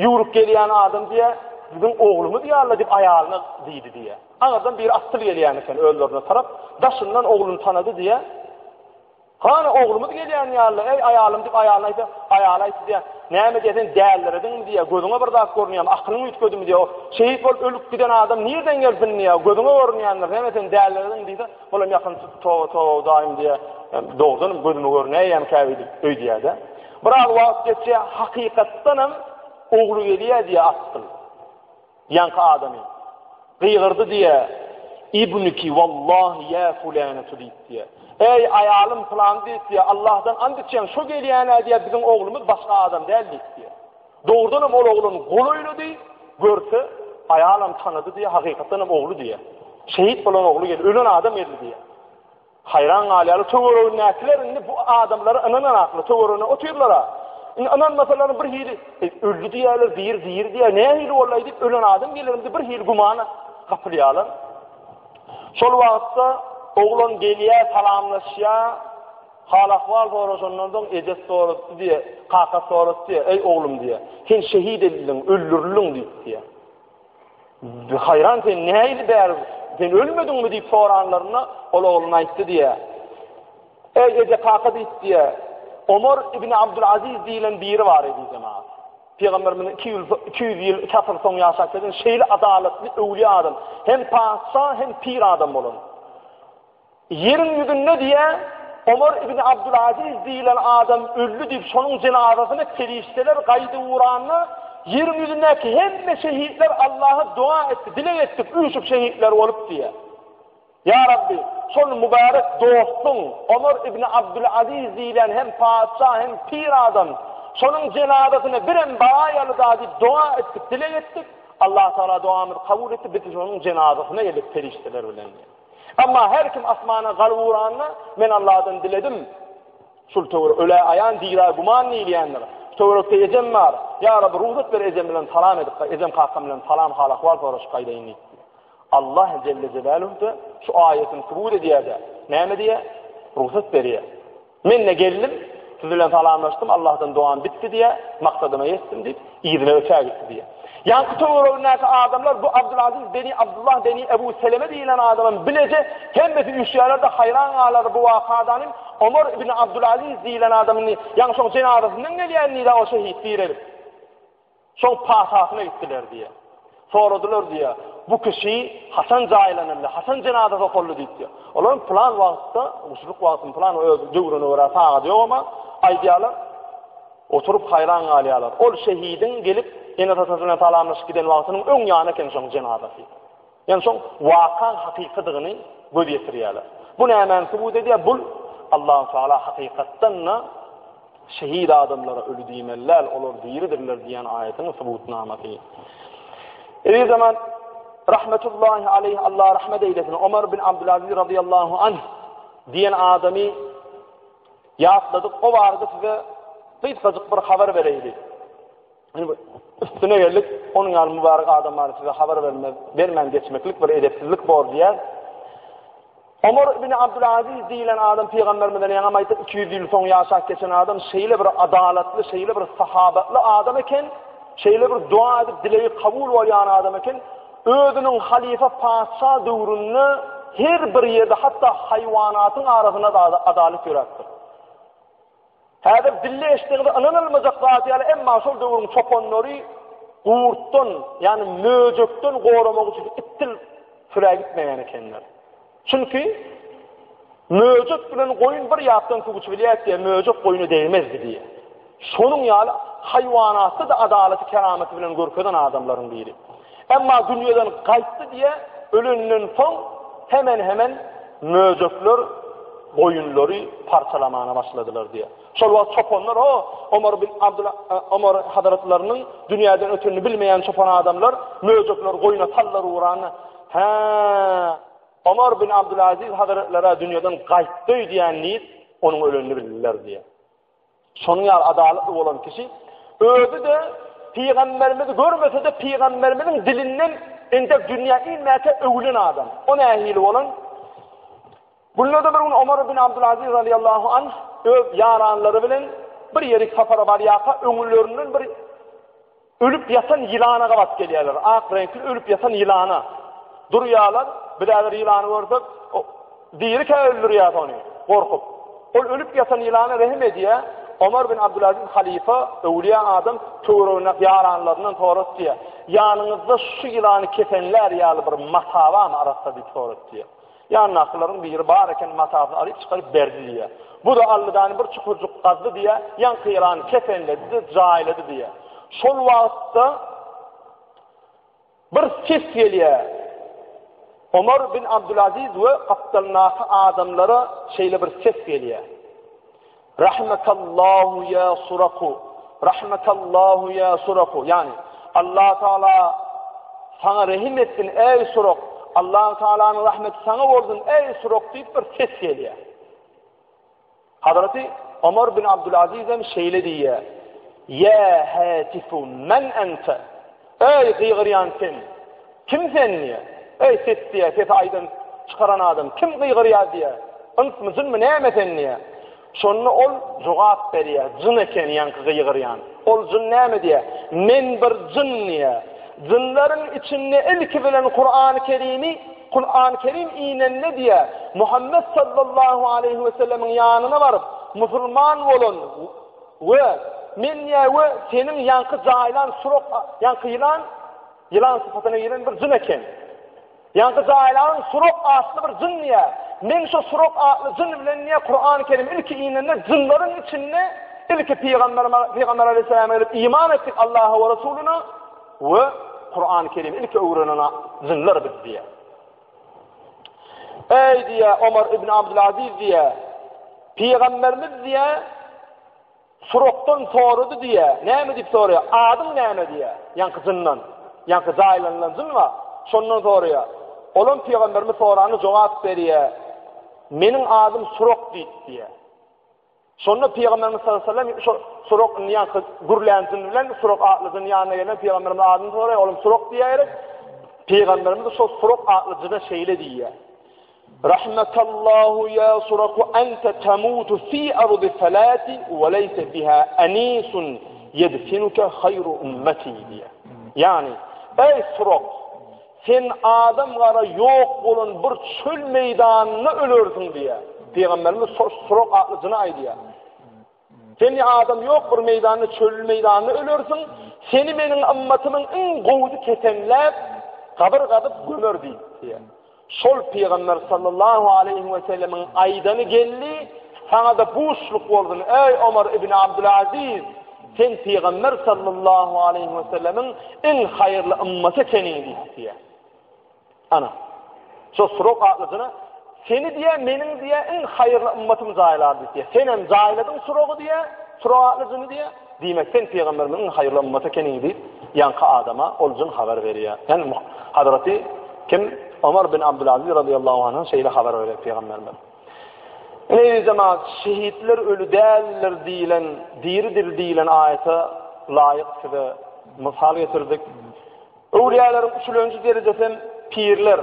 ýüwrüp gelýän adam diýýär, biziň oglumyz ýaly diýip aýalyna diýdi diýýär. Aňyrdan biri atdyr gelýän eken özlerine tarap, daşyndan ogluny tanady diýýär. Hany oglumyz gelýän ýaly, eý aýalym diýip aýalyna aýtsa, aýaly aýtdy diýýär. Näme diýýär, sen dälirediňmi diýýär, gözüňe bir zat görünýärmi, akylyň üýtgedimi diýýär. Şehit bolup ölüp giden adam nirden gelsin diýýär, gözüňe görünýändir, näme sen dälirediň diýse, olam ýakyn tutup toba toba hudaýym diýýär. Dogrudanam gözüme görünäýýärmikä öýdýär-de. Biraz wagt geçýär, hakykatdanam ogly gelýär diýýär atdyl. Ýaňky adamy. Gygyrdy diýýä, Ibnüki wallahi ýa fulänetu diýip diýýä. Eý, aýalym pylany diýip diýýä, Allahdan ant içýän, şo gelýän-ä diýýä, biziň oglumyz başga adam däl diýip diýýä. Dogrudanam ol oglan golaýlady, görse, aýalam tanady diýýä, hakykatdanam ogly diýýä. Şehit bolan ogly geldi, ölen adam geldi diýýä. Haýran galýarlar. Töweregindäkiler indi bu adamlara ynananaklar. Töwereginde otyrlar-a. Indi ynanmasalar bir hili e, öldi diýýärler, diri diri diýýär. Nähili boldy diýip ölen adam geler indi bir hili gümana gapylýarlar. Şol wagtda oglan gelýär, salamlaşýar. Hal-ahwal soraşandan soň ejesi sorady diýýär, kakasy sorady diýýär, "Eý oglum" diýýär. "Sen şehit edildiň, öldürildiň" diýip diýýär. Haýran sen nähili bäri sen ölmediňmi diýip soranlarynda ol ogluna aýtdy diýýär. Eý eje kaka diýip diýýär. Omar ibn Abdulaziz diýilen biri bar idi jemaat. Pygamberimiziň 200 ýyl, 2 asyr soň ýaşap geçen şeýle adalatly öwliýa adam, hem patyşa, hem pir adam bolan. Ýeriň ýüzünde diýä, Omar ibn Abdulaziz diýlen adam öldi diýip, şonuň jenazasyna perişdeler gaýdyp uranda, ýeriň ýüzündäki hemme şehitler Allaha doga etdi, dileg etdik, üýşüp şehitler bolup diýä. Ýa Rabbi, şol mübärek dostuň Omar ibn Abdulaziz diýlen hem patyşa, hem pir adam, şonuň jenazasyna birem baraýaly-da diýip doga etdik, dileg etdik. Allah Tagala dogamyzy kabul etdi, biz şonuň jenazasyna geldik perişdeler bilen diýä. Emma her kim asmana galyp uranda, men Allahdan diledim. Şul töwerek ölä aýan dirä güman diýilýändir. Şu töwerekde ejem bar. Ýa Rabbi, rugsat ber ejem bilen salam edip, ejem kakam bilen salam hal-ahwal soraşyp gaýdaýyn diýipdi. Allah Jelle Jelaluhu-da şu aýatyny subut edýär-de, näme diýýär? Rugsat berýär. Men-de geldim, siz bilen salamlaşdym, Allahdan dogam bitdi diýýär, maksadyma ýetdim diýip, yzyna ötä gitdi diýýär. Ýaňky töweregindäki adamlar bu Abdulaziz beni Abdullah beni Ebu Seleme diýlen adamam bileje hemmesi üýşýärler-de haýran galarlar bu wakadan hem Omar ibn Abdulaziz diýlen adam indi ýaňy şoň jenazasyndan gelýän diýdi o şehit direlip. Şoň patasyna gitdiler diýýär. Soradylar diýýär, bu kişi haçan jaýlanyldy, haçan jenazasy okaldy diýip diýýär. Olar plan wagtda, guşluk wagtyny plan öz döwrüne görä sagady ýok ama aýdýarlar. Oturyp haýran galýarlar. Ol şehidiň gelip ene-atasy bilen salamlaşyp giden wagtynyň öň ýany eken şoň jenazasy. Ýani şoň wakaň hakykydygyny göz ýetirýärler. Bu nämäni subut edýär? Bul Allahu Teala hakykatdan-da şehit adamlara öli diýmeli däl, olar diridirler diýen aýatyň subutnamasy. Eziz zaman rahmetullahi aleyh Allah rahmet eylesin. Omar bin Abdulaziz radıyallahu anh diýen adamy ýatladyk. O barada size gysgajyk bir habar bereýli. Üstüne geldik. Onuň ýaly mübarek adam barada size habar bermez, bermän geçmeklik bir edepsizlik bor diýär. Omar ibn Abdulaziz diýlen adam pygamberimizden ýaňam aýtdyk 200 ýyl soň ýaşap geçen adam şeýle bir adalatly, şeýle bir sahabatly adam eken, şeýle bir dua edip dilegi kabul bolýan adam eken. Özüniň halyfa patyşa döwründe her bir ýerde hatda haýwanatyň arasynda da adalat ýöräpdir. Häzir dilli eşitseňiz ynanylmajak zat ýaly, emma şol döwrüň çopanlary gurtdan, ýagny möjekden goramak üçin itdil sürä gitmeýän ekenler. Çünki möjek bilen goýun bir ýapdan suw içip bilýär diýýär, möjek goýuna degmezdi diýýär. Şonuň ýaly haýwanatda-da adalaty keramaty bilen görkezen adamlaryň biri. Emma dünýeden gaýtdy diýe, ölenden soň hemen-hemen möjekler goýunlary parçalamana başladylar diýe. Şol wagt çopanlar o Omar bin Abdul Omar hazratlarynyň dünýeden ötenini bilmeýän çopan adamlar möjekler goýuna tallar uranda, hä Omar bin Abdulaziz hazratlara dünýeden gaýtdy diýen diýip, onuň ölenini bildiler diýe. Şonuň ýaly adalatly bolan kişi özi-de pygamberimizi görmese-de pygamberimiziň dilinden entek dünýä inmäkä öwülen adam. O nähili bolan? Günlerde bir gün Omar ibn Abdulaziz radiyallahu anh öz ýaranlary bilen bir ýerik sapara barýarka öňlerinden bir Ölüp ýatan ýylana gabat gelýärler. Ak reňkli ölüp ýatan ýylana. Durýarlar, biz häzir ýylany görsek, dirikä öldürýäs ony, gorkup. Ol ölüp ýatan ýylana rehim edýär. Omar bin Abdulaziz halyfa, öwlüýä adam, töweregindäki ýaranlaryndan soratýar. Ýanyňyzda şu ýylany kesenlär ýaly bir mata barmy arassa diýip soratýar. Ýanyndakylaryň biri bar eken matasyny alyp çykaryp berdi diýýär. Bu-da allydany bir çukurjyk gazdy diýýär, ýaňky ýylany kefenledi-de jaýlady diýýär. Şol wagtda bir ses gelýär. Omar bin Abdulaziz we gapdalyndaky adamlara şeýle bir ses gelýär. Rahmekallahu ýa Suraku, Rahmekallahu ýa Suraku, ýagny Allah Taala saňa rehim etsin eý Surak, Allah Taalanyň rahmeti saňa bolsun eý Surak diýip bir ses gelýär. Hazreti Omar bin Abdulaziz hem şeýle diýýär. Ýa hatifu men ente? Eý gygyrýan sen! Kim sen diýýär. Eý ses diýýär, sesi aýdan çykaran adam kim gygyrýar diýýär. Ynsmy, jynmy, näme sen diýýär. Şonda ol jogap berýär, jyn eken ýaňky gygyrýan. Ol jyn näme diýýär? Men bir jyn diýýär. Jynlaryň içinde ilki bilen Kurany Kerimi, Kurany Kerim inende diýýär, Muhammet sallallahu aleýhi we sellemiň ýanyna baryp, musulman bolan we. Men diýýär we seniň ýaňky jaýlan Surok, ýaňky ýylan, ýylan sypatyna giren bir jyn eken. Ýaňky jaýlan Surok atly bir jyn diýýär. Men şo Surok atly jyn bilen diýýär, Kurany Kerim ilki inende jynlaryň içinde ilki pygamber pygamber aleyhissalama gelip iman etdik Allaha we Resuluna we Kurany Kerim ilki öwrenen jynlar biz diýýär. Eý diýýär Omar ibn Abdulaziz diýýär. Pygamberimiz diýýär Surokdan sorady diýýär. Näme diýip soraýar? Adyň näme diýýär. Ýaňky jyndan. Ýaňky jaýlanylan jyn bar. Şondan soraýar. Olam pygamberimiz soranda jogap berýär. Meniň adym Surok diýip diýýär. Şonda pygamberimiz sallallahu aleyhi ve sellem şo Surok indi ýaňky gürlän jyn bilen Surok atly jyn ýanyna gelen pygamberimiz adyny soraýar. Olam Surok diýýär. Pygamberimiz şo Surok atly jyna şeýle diýýär. Rahmekallahu ya suraku ente temutu fi ardi felati ve leyse biha anisun yedfinuke hayru ummeti diýýär. Ýagny, eý Surok, sen adam gara ýok bolan bir çöl meýdanynda ölersiň diýýär. Pygamberimiz Surok atly jyna aýdýar. Sen adam ýok bir meýdanda, çöl meýdanda ölersiň, seni meniň ymmatymyň iň gowusy kesenläp, gabyr gazyp gömer diýip. Şol pygamber sallallahu aleýhi we sellemiň aýdany geldi, saňa-da buşluk bolsun, eý Omar ibn Abdulaziz, sen pygamber sallallahu aleýhi we sellemiň iň haýyrly ymmaty ekeniň diýip. Ana, şo Surok atlyjyna, Seni diýýär, meniň diýýär, iň haýyrly ymmatym jaýlar diýýär. Senem jaýladyň Surogy diýýär, Surok atlyjyny diýýär. Diýmek, sen pygamberimiziň iň haýyrly ymmaty ekeniň diýip, ýaňky adama ol jyn habar berýär. Ýani Hazreti kim? Omar bin Abdulaziz radiyallahu anhu şeýle habar berýär pygamberimiz. Ine eziz jemaat, şehitler ölü däldir diýilen, diridir diýilen aýata laýyk size mysal getirdik. Öwlüýäleriň üçülenji derejesem pirler.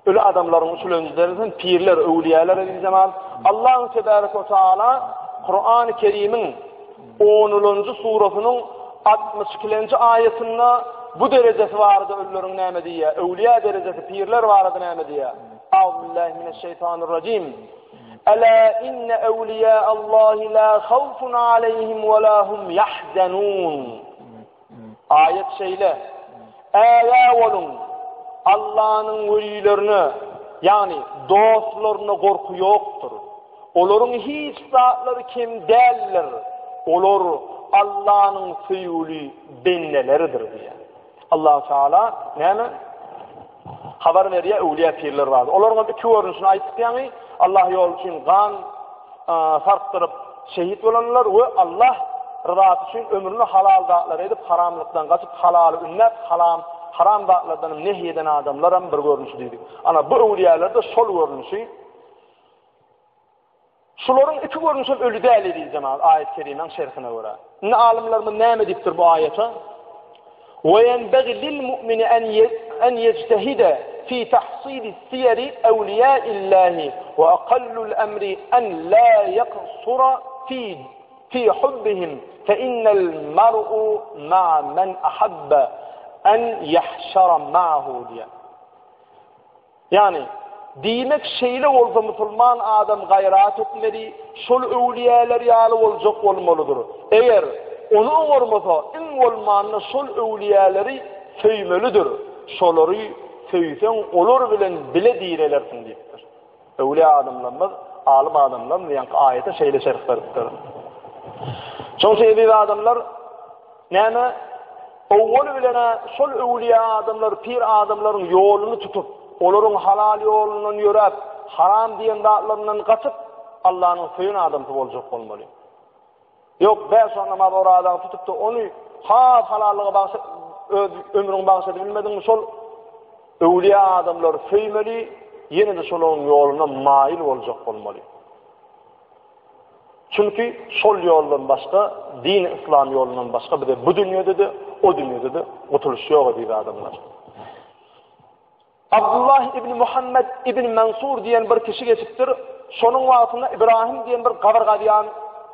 Öli adamlaryň üçülenji derejesem pirler, öwlüýäler eziz jemaat. Allahu tebaraka we taala Kur'an-ı Kerimiň 10-njy surasynyň 62-nji aýatynda bu derejesi barada ölüleriň näme diýýär? Öwlüýä derejesi, pirler barada näme diýýär? Auzubillahi mineşşeýtanirrajim. Ela inne awliya Allahi la haufun aleyhim we la hum yahzanun. Aýat şeýle, Ägä boluň, Allanyň welilerine, ýagny dostlaryna gorky ýokdur. Olaryň hiç zatlary kem däldir. Olar Allanyň söýgüli bendeleridir diýýär. Allahu Teala näme? Habar berýär öwliýa pirler barada. Olaryň hem iki görnüşini aýtdyk ýaňy, Allah ýoly üçin gan sarkdyryp şehit bolanlar we Allah ryzasy üçin ömrüni halal zatlara edip, haramlykdan gaçyp, halaly ündäp, halam, haram zatlardan nehy eden adamlar hem bir görnüşi diýdik. Ana bu öwliýalar-da şol görnüşi. Şularyň iki görnüşem ölü däl eziz jemagat aýat kerimäň şerhine görä. Indi alymlarymyz näme diýipdir bu aýata? Ve yenbegi lil mu'mini en en yectehide fi tahsili siyeri evliyaillahi ve aqallul emri en la yaqsura fi fi hubbihim fe innel mar'u ma'a men ahabba en yahşara ma'ahu diýen. Ýagny, diýmek şeýle bolsa musulman adam gaýrat etmeli, şol öwlüýäler ýaly boljak bolmalydyr. Eger, ony oňarmasa, iň bolmanda şol öwlüýäleri söýmelidir. Şolary söýseň olar bilen bile direlersiň diýipdir. Öwlüýä adamlarymyz, alym adamlarymyz ýaňky aýata şeýle şerh beripdir. Şonuň üçin eziz adamlar, näme? Owwaly bilen-ä şol öwlüýä adamlar, pir adamlaryň ýoluny tutup, olaryň halal ýolundan ýöräp, haram diýen zatlaryndan gaçyp, Allanyň söýen adamsy boljak bolmaly. Ýok, bäş wagt namaz orazaňy tutup-da, ony has halallyga bagş öz ömrüňi bagş edip bilmediňmi, şol öwlüýä adamlary söýmeli, ýene-de şolaryň ýoluna maýyl boljak bolmaly. Çünki şol ýoldan başga, din-i yslam ýolundan başga bize bu dünýede-de, o dünýede-de gutulyş ýok eziz adamlar. Abdullah ibn Muhammed ibn Mansur diýen bir kişi geçipdir. Şonuň wagtynda Ibrahim diýen bir gabyr gazýan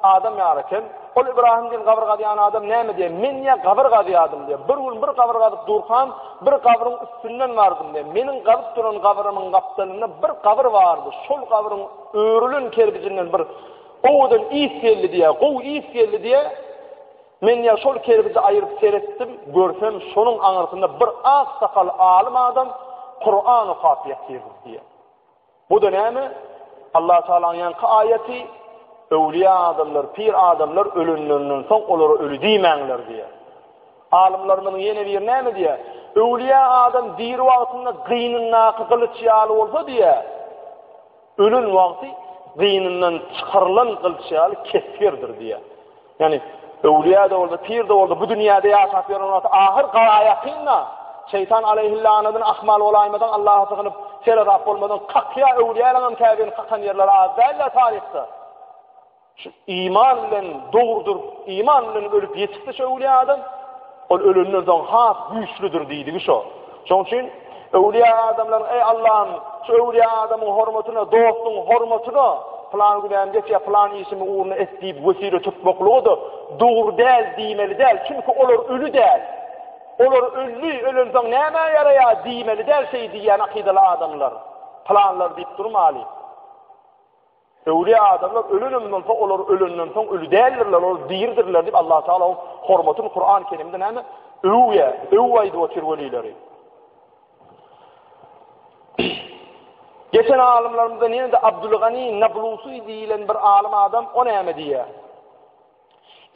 adam ýar eken. Ol Ibrahim diýen gabyr gazýan adam näme diýen? Men diýen gabyr gazýadym diýen. Bir gün bir gabyr gazyp durkam, bir gabryň üstünden bardym diýen. Meniň gazyp duran gabrymyň gapdalynda bir gabyr bardy. Şol gabryň örülen kerpijinden bir owadan ys geldi diýýär, gowy ys geldi diýýär. Men diýýär, şol kerpiji aýyryp seretdim, görsem, şonuň aňyrsynda bir ak sakal alym adam Kuran okap ýatyrdy diýýär. Bu-da näme? Allah Tagalanyň ýaňky aýaty, Öwliýa adamlar, pir adamlar ölenlerinden soň olara öli diýmäňler diýýär. Alymlarymyzyň ýene biri näme diýýär? Öwliýa adam diri wagtynda gynyndaky gylyç ýaly bolsa diýýär, ölen wagty gynyndan çykarylan gylyç ýaly kesgirdir diýýär. Ýagny öwlüýä-de bolsa, pir-de bolsa bu dünýäde ýaşap ýören wagty ahyr gara ýakyn-da. Şeýtan aleýhillanadyny ahmal bolaýmasaň, Allaha sygynyp, seresap bolmasaň, kakýar, öwlüýäleňem käbirini kakan ýerleri az däl-de taryhda. Şu iman bilen dogry durup, iman bilen ölüp ýetişse şu öwlüýä adam, ol ölenden soň has güýçlüdir diýdigi şo. Şoň üçin öwlüýä adamlaryň, eý Allahym, şu öwlüýä adamyň hormatyna, dostuň hormatyna pylan günämi geç ýa pylan işimi ugruna et diýip wesile tutmaklygy-da dogry däl diýmeli däl. Çünki olar öli däl. Olar öldi, ölensoň nämä ýaraýar diýmeli däl şeý diýýän akydaly adamlar. Pylanlar diýip durmaly. Öwlüýä adamlar ölenem bolsa, olar ölenden soň öli däldirler, olar diridirler diýip Allah Taala oň hormatyny Kur'an-y Kerimde näme? Öwýär, öwüp aýdyp otyr welileri. Geçen alymlarymyzdan ýene-de Abdulgani Nablusi diýilen bir alym adam o näme diýýär?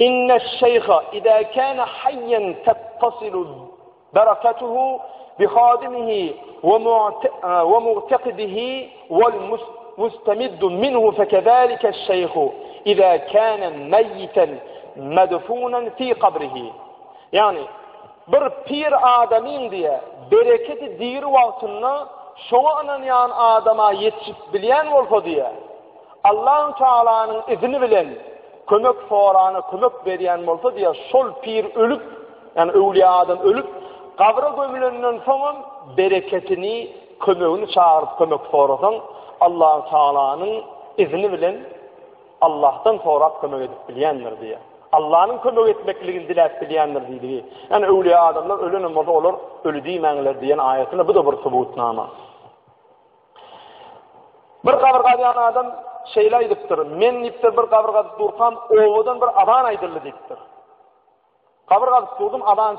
Inneş-şeýha izâ kâne hayyen tettasilu berekatuhu bihadimihi we mu'tekidihi vel mustemiddu minhu fekezâlikeş-şeýhu izâ kâne meyyiten medfûnen fî kabrihi. Ýagny, bir pir adamyň diýýär, bereketi diri wagtynda şoňa ynanýan adama ýetişip bilýän bolsa diýýär, Allahu Tealanyň izni bilen kömek sorana kömek berýän bolsa diýýär, şol pir ölüp, ýagny öwliýa adam ölüp, gabra gömülenden soňam bereketini, kömegini çagyryp kömek sorasaň, Allahu Tealanyň izni bilen Allahdan sorap kömek edip bilýändir diýýär. Allanyň kömek etmekligini diläp bilýändir diýdigi. Ýagny öwliýa adamlar ölenem bolsa olar öli diýmäňler diýen aýatyna bu-da bir subutnama. Bir gabyr gazýan adam şeýle aýdypdyr, Men diýipdir, bir gabyr gazyp durkam, obadan bir azan aýdyldy diýipdir. Gabyr gazyp durdum, azan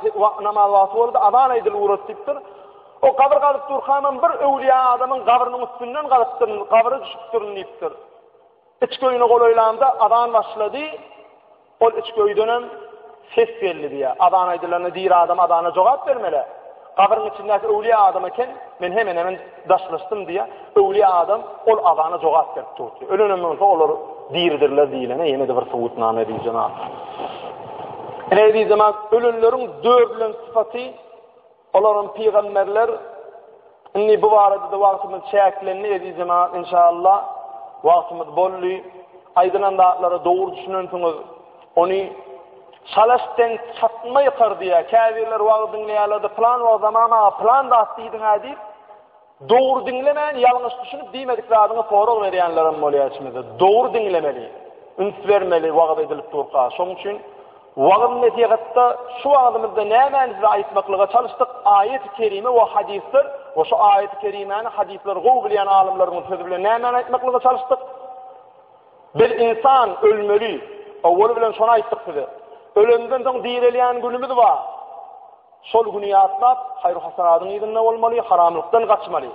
namaz wagty boldy, azan aýdylyp ugrady diýipdir. O gabyr gazyp durkamam bir öwliýa adamyň gabrynyň üstünden gazypdyryn, gabra düşüpdirin diýipdir. Içki öýüne golaýlamda azan başlady. Ol içki öýdenem ses geldi diýýär. Azan aýdylanda diri adam azana jogap bermeli. Gabryň içindäki öwlüýä adam eken, men hemen-hemen daşlaşdym diýýär. Öwlüýä adam ol azana jogap berip durdy. Ölenem bolsa olar diridirler diýlene ýene-de bir subutnama eziz jemagat. Ine eziz jemagat, ölenleriň dördülen sypaty Olaram pygamberler. Indi bu barada-da wagtymyz çäklendi, eziz jemagat, inşallah wagtymyz boldy. Aýdylan zatlara dogry düşünensiňiz. Ony çalaş deň çatma ýykar diýýär. Käbirler wagyz diňleýärler-de, pylan wagt zaman aga pylan zat diýdiň-ä diýip, Dogry diňlemän, ýalňyş düşünip diýmedik zadyňa sorag berýänlerem bolýar içimizde. Dogry diňlemeli, üns bermeli wagyz edilip durka. Şonuň üçin wagyz-nesihatda şu wagyzymyzda nämäni size aýtmaklyga çalyşdyk, aýat-y kerime we hadyslar we şu aýat-y kerimäni, hadyslary gowy bilýän alymlaryň sözi bilen nämäni aýtmaklyga çalyşdyk? Biz insan ölmeli. Owwaly bilen şony aýtdyk size. Ölenden soň direlýän günümiz bar. Şol güni ýatlap, haýr-hasanadyň yzynda bolmaly, haramlykdan gaçmaly.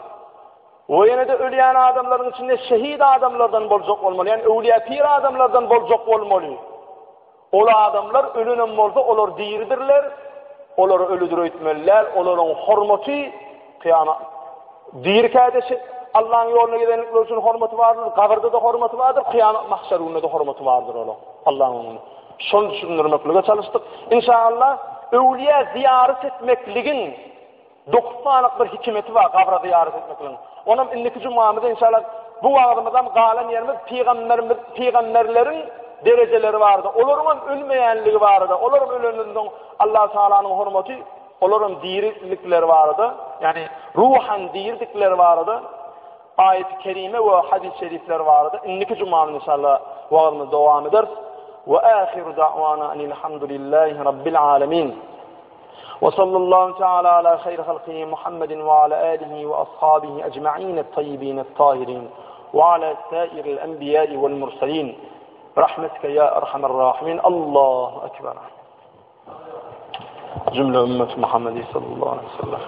We ýene-de ölýän adamlaryň içinde şehit adamlardan boljak bolmaly, ýagny öwlüýä pir adamlardan boljak bolmaly. Ol adamlar ölenem bolsa, olar diridirler, olary ölüdir öýtmeli däl, olaryň hormaty kyýamat dirikä-de Allahyň ýoluna gidenlikleri üçin hormaty bardyr, gabyrda-da hormaty bardyr, kyýamat mahşer gününde-de hormaty bardyr olaryň Allahyň öňünde. Şony düşündirmeklige çalyşdyk. Inşallah, öwlüýä zyýarat etmekligiň dokuz sanyk bir hikmeti bar, gabra zyýarat etmekligiň. Onam indiki jumamyzda inşallah bu wagzymyzam galan ýerimiz pygamberimiz pygamberleriň derejeleri barada, olaryň hem ölmeýänligi barada, olaryň ölenden soň Allah Taalanyň hormaty, olaryň dirilikleri barada, ýagny ruhan diridikleri barada Aýat-y kerime we hadys şerifler barada indiki jumamyz inşallah wagzymyzy dowam ederis. We ahiru da'wana enilhamdülillahi rabbil alamin. Ve sallallahu teala ala hayr halqihi Muhammedin ve ala alihi ve ashabihi ecma'in et-tayyibin et-tahirin ve ala sairil enbiya'i vel murselin. Rahmetike ya erhamer rahimin. Allahu ekber. Jümle ümmeti Muhammedi sallallahu aleyhi ve sellem.